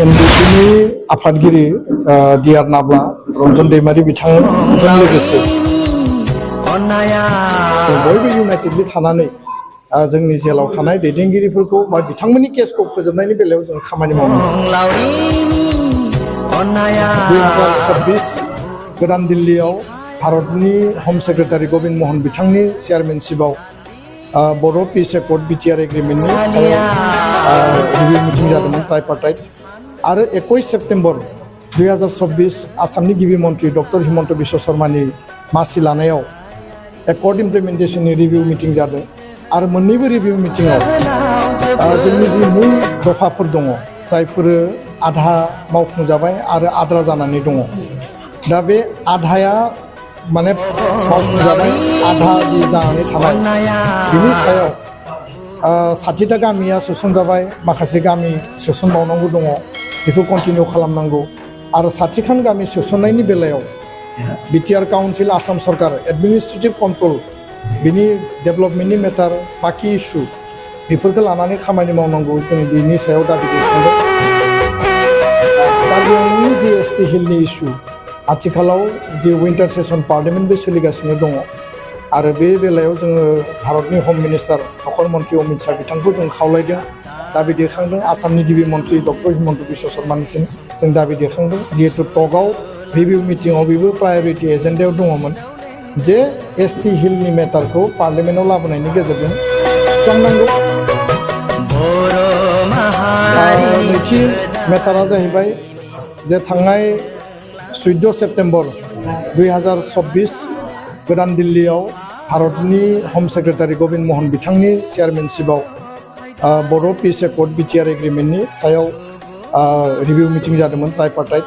एनडिपिनि आफादगिरि डिआर नाब्ला रन्जन दैमारि बिथांजों लोगोसे बयबो इउनाइटेडलि थानानै जोंनि जेलाव थानाय दैदेनगिरिफोरखौ बा बिथांमोननि केसखौ फोजोबनायनि बेलायाव जों खामानि मावनांगौ। 2026 गोदान दिल्लीयाव भारतनि हम सेक्रेटारि गबिन्द महन बिथांनि चेयारमेनशिपआव बर' पिस एकर्ड BTR एग्रिमेन्टनि रिभिउ मिटिं जादोंमोन ट्राइपार्टाइट आरो 21 सेप्टेम्बर 2026 आसामनि गिबि मन्त्रि डक्टर हिमन्त बिश्व शर्मानि मासि लानायाव एकर्ड इमप्लिमेन्टेशननि रिभिउ मिटिं जादों आरो मोन्नैबो रिभिउ मिटिङाव जोंनि जि मुल दफाफोर दङ जायफोरो आधा मावफुंजाबाय आरो आद्रा जानानै दङ। दा बे आधाया माने मावफुंजाबाय आधा जि जानानै थानाय बिनि सायाव 60टा गामिया सोसनजाबाय, माखासे गामि सोसनबावनांगौ दङ, बेखौ कन्टिनिउ खालामनांगौ आरो 60खान गामि सोसननायनि बेलायाव BTR काउन्सिल आसाम सरकार एडमिनिस्ट्रेटिभ कन्ट्रल बिनि डेभेलपमेन्टनि मेटार बाखि इस्यु बेफोरखौ लानानै खामानि मावनांगौ जों बिनि सायाव दाबि दैखांदों। कार्बि आंलंनि जि ST हिलनि इस्यु आथिखालाव जि विन्टार सेसन पार्लियामेन्टबो सोलिगासिनो दङ आरो बे बेलायाव जोङो भारतनि हम मिनिस्टार नखर मन्त्रि अमित शाह बिथांखौ जों खावलायदों, दाबि दैखांदों। आसामनि गिबि मन्त्रि डक्टर हिमन्त बिश्व शर्मानिसिम जों दाबि दैखांदों, जिहेतु टकआव रिभिउ मिटिङाव बेबो प्रायरिटि एजेन्डायाव दङमोन जे ST हिलनि मेटारखौ पार्लियामेन्टआव लाबोनायनि गेजेरजों सुस्रांनांगौ। नैथि मेटारा जाहैबाय जे थांनाय 14 सेप्टेम्बर 2026 गोदान दिल्लीयाव भारतनि हम सेक्रेटारि गबिन्द महन बिथांनि चेयारमेनशिपआव बर' पिस एकर्ड BTR एग्रिमेन्टनि सायाव रिभिउ मिटिं जादोंमोन ट्राइपार्टाइट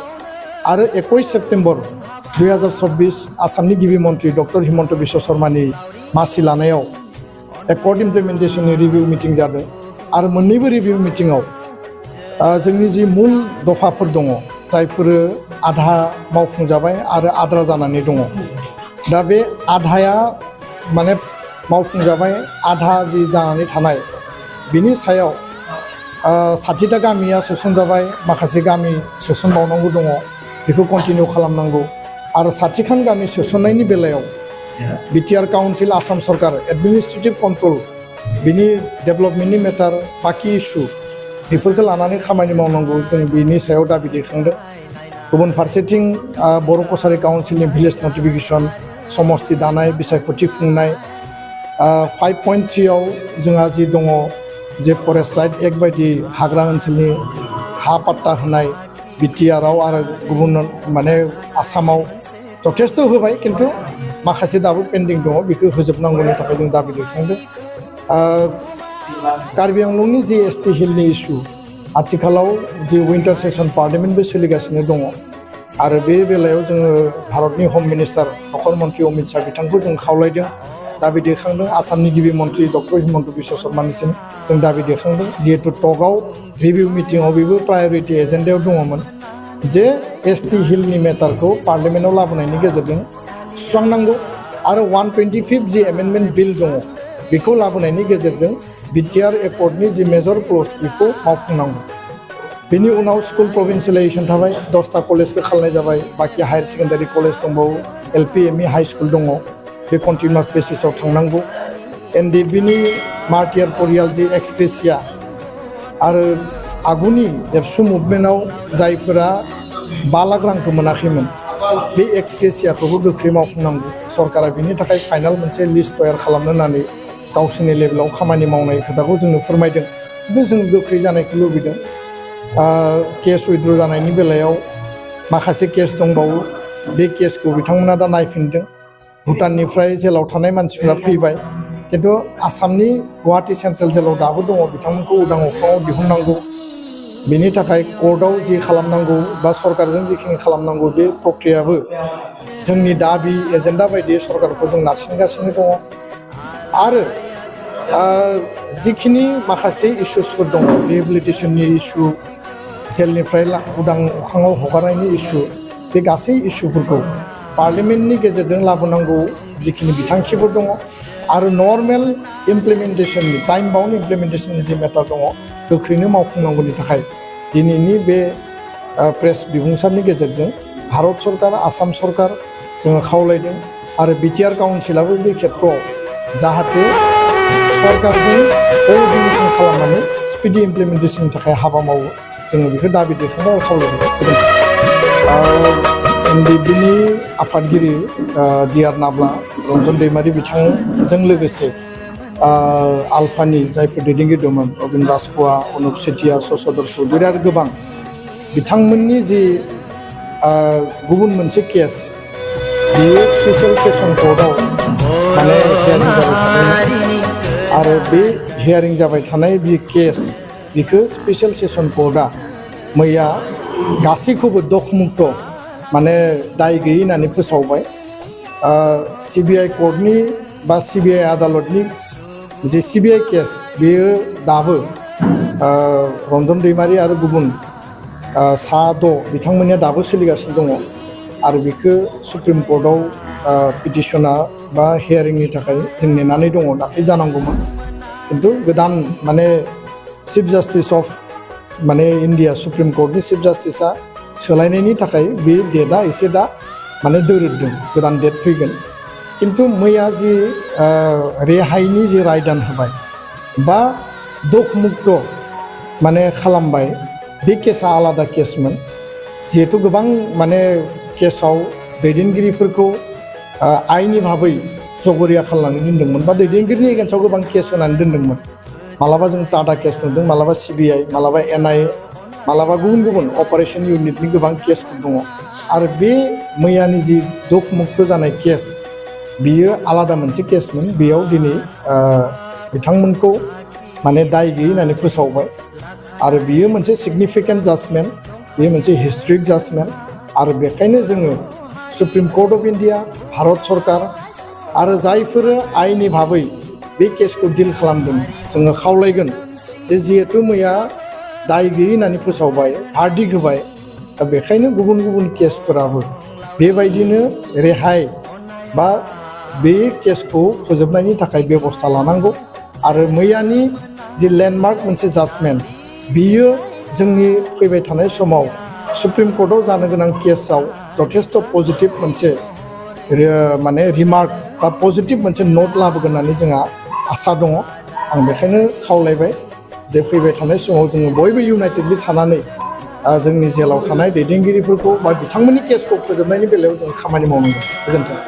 आरो 21 सेप्टेम्बर 2026 आसामनि गिबि मन्त्रि डक्टर हिमन्त बिश्व शर्मानि मासि लानायाव एकर्ड इमप्लिमेन्टेशननि रिभिउ मिटिं जादों आरो मोन्नैबो रिभिउ मिटिङाव जोंनि जि मुल दफाफोर दङ जायफोरो आधा मावफुंजाबाय आरो आद्रा जानानै दङ। दा बे आधाया माने मावफुंजाबाय आधा जि जानानै थानाय बिनि सायाव 60टा गामिया सोसनजाबाय, माखासे गामि सोसनबावनांगौ दङ, बेखौ कन्टिनिउ खालामनांगौ आरो 60खान गामि सोसननायनि बेलायाव BTR काउन्सिल आसाम सरकार एडमिनिस्ट्रेटिभ कन्ट्रल बिनि डेभेलपमेन्टनि मेटार बाखि इस्यु बेफोरखौ लानानै खामानि मावनांगौ जों बिनि सायाव दाबि दैखांदों। गुबुन फारसेथिं बर' कसारि काउन्सिलनि भिलेज नटिफिकेसन, समस्ति दानाय, बिसायख'थि खुंनाय 5.3आव जोंहा जि दङ जे फरेस्ट राइट एक्ट बायदि हाग्रा ओनसोलनि हा पाट्टा होनाय BTRआव आरो गुबुन माने आसामाव जथेस्थ' होबाय, खिन्थु माखासे दाबो पेन्डिं दङ, बेखौ होजोबनांगौनि थाखाय जों दाबि दैखांदों। कार्बि आंलंनि जि ST हिलनि इस्यु आथिखालाव जि विन्टार सेसन पार्लियामेन्टबो सोलिगासिनो दङ आरो बे बेलायाव जोङो भारतनि हम मिनिस्टार नखर मन्त्रि अमित शाह बिथांखौ जों खावलायदों, दाबि दैखांदों। आसामनि गिबि मन्त्रि डक्टर हिमन्त बिश्व शर्मानिसिम जों दाबि दैखांदों, जिहेतु टकआव रिभिउ मिटिङाव बेबो प्रायरिटि एजेन्डायाव दङमोन जे ST हिलनि मेटारखौ पार्लियामेन्टआव लाबोनायनि गेजेरजों सुस्रांनांगौ आरो 125 जि एमेन्डमेन्ट बिल दङ बेखौ लाबोनायनि गेजेरजों BTR एकर्डनि जि मेजर क्लज बेखौ मावफुंनांगौ। बेनि उनाव स्कुल प्रभिन्सियेलाइजेसन थाबाय, 10टा कलेजखौ खालामनाय जाबाय, बाखि हायार सेकेन्डारि कलेज दंबावो, LP ME हाइ स्कुल दङ, बे कन्टिनिउवास बेसिसाव थांनांगौ। NDPनि मार्टियार परियाल जि एक्सग्रेसिया आरो आगुनि एबसु मुभमेन्टआव जायफोरा 5 लाख रांखौ मोनाखैमोन बे एक्सग्रेसियाखौबो गोख्रै मावफुंनांगौ। सरकारा बिनि थाखाय फाइनाल मोनसे लिस्ट तयार खालामनो होननानै गावसोरनि लेभेलाव खामानि मावनाय खोथाखौ जोंनो फोरमायदों, खिन्थु जों गोख्रै जानायखौ लुबैदों। केस उइथड्र जानायनि बेलायाव माखासे केस दंबावो, बे केसखौ बिथांमोना दा नायफिनदों। भुटाननिफ्राय जेलाव थानाय मानसिफ्रा फैबाय, खिन्थु आसामनि गुवाहाटि सेन्ट्रेल जेलाव दाबो दङ, बिथांमोनखौ उदां अख्राङाव दिहुननांगौ। बेनि थाखाय कर्टआव जि खालामनांगौ बा सरकारजों जिखिनि खालामनांगौ बे प्रक्रियाबो जोंनि दाबि एजेन्डा बायदियै सरकारखौ जों नारसिनगासिनो दङ। आरो जिखिनि माखासे इस्युसफोर दङ, रिहेबिलिटेसननि इस्यु, जेलनिफ्राय उदां अख्राङाव हगारनायनि इस्यु, बे गासै इस्युफोरखौ पार्लियामेन्टनि गेजेरजों लाबोनांगौ जिखिनि बिथांखिफोर दङ आरो नर्मेल इमप्लिमेन्टेसननि टाइम बाउन्ड इमप्लिमेन्टेसननि जि मेटार दङ गोख्रैनो मावफुंनांगौनि थाखाय दिनैनि बे प्रेस बिबुंसारनि गेजेरजों भारत सरकार आसाम सरकार जोङो खावलायदों आरो BTR काउन्सिलाबो बे खेत्रआव जाहाथे सरकारजों कोअर्डिनेसन खालामनानै स्पिडि इमप्लिमेन्टेसननि थाखाय हाबा मावो जोङो बेखौ दाबि दैखांबाय आरो खावलायदों NDBनि आफादगिरि DR नाब्ला रन्जन दैमारि बिथांजों लोगोसे आलफानि जायफोर दैदेनगिरि दंमोन अबिन राजख'वा अनुप सेतिया शशधर चौधुरी आरो गोबां बिथांमोननि जि गुबुन मोनसे केस बेयो स्पेशल सेसन कर्टआव माने हियारिं जाबाय थादोंमोन आरो बे हियारिं जाबाय थानाय बे केस बेखौ स्पेशल सेसन कर्टआ मैया गासैखौबो दखमुक्त माने दाय गैयै होननानै फोसावबाय CBI कर्टनि बा CBI आदालतनि जे CBI केस बेयो दाबो रन्जन दैमारि आरो गुबुन सा 6 बिथांमोननिया दाबो सोलिगासिनो दङ आरो बेखौ सुप्रिम कर्टआव पिटिसना बा हियारिंनि थाखाय जों नेनानै दङ दाख्लै जानांगौमोन खिन्थु गोदान माने चिफ जास्टिस अफ माने इन्डिया सुप्रिम कर्टनि चिफ जास्टिसा सोलायनायनि थाखाय बे डेटआ एसे दा माने दोरोददों गोदान डेट फैगोन खिन्थु मैया जि रेहायनि जि रायदान होबाय बा दखमुक्त माने खालामबाय बे केसा आलादा केसमोन जिहेतु गोबां माने केसाव दैदेनगिरिफोरखौ आइनि भाबै जगरिया खालामनानै दोनदोंमोन बा दैदेनगिरिनि एगेन्स्टआव गोबां केस होनानै दोनदोंमोन मालाबा जों टाटा केस नुदों मालाबा CBI मालाबा NIA मालाबा गुबुन गुबुन अपारेशन इउनिटनि गोबां केसफोर दङ आरो बे मैयानि जि दखमुक्त जानाय केस बियो आलादा मोनसे केसमोन बेयाव दिनै बिथांमोनखौ माने दाय गैयै होननानै फोसावबाय आरो बियो मोनसे सिगनिफिकेन्ट जाजमेन्ट बेयो मोनसे हिस्ट्रिक जाजमेन्ट आरो बेखायनो जोङो supreme court of India Bharat सरकार आरो जायफोर आइनि भाबै बे केसखौ डिल खालामदों जोङो खावलायगोन जे जिहेतु मैया दाय गैयै होननानै फोसावबाय भार्डिक्ट होबाय दा बेखायनो गुबुन गुबुन केसफोराबो बेबायदिनो रेहाय बा बे केसखौ फोजोबनायनि थाखाय बेबस्था लानांगौ आरो मैयानि जि लेन्डमार्क मोनसे जाजमेन्ट बियो जोंनि फैबाय थानाय समाव सुप्रिम कर्टआव जानो गोनां केसआव जथेस्थ पजिटिभ मोनसे माने रिमार्क बा पजिटिभ मोनसे नोट लाबोगोन होननानै जोंहा आसा दङ आं बेखायनो खावलायबाय जे फैबाय थानाय समाव जोङो बयबो इउनाइटेडलि थानानै जोंनि जेलाव थानाय दैदेनगिरिफोरखौ बा बिथांमोननि केसखौ फोजोबनायनि बेलायाव जों खामानि मावनांगौ गोजोन्थों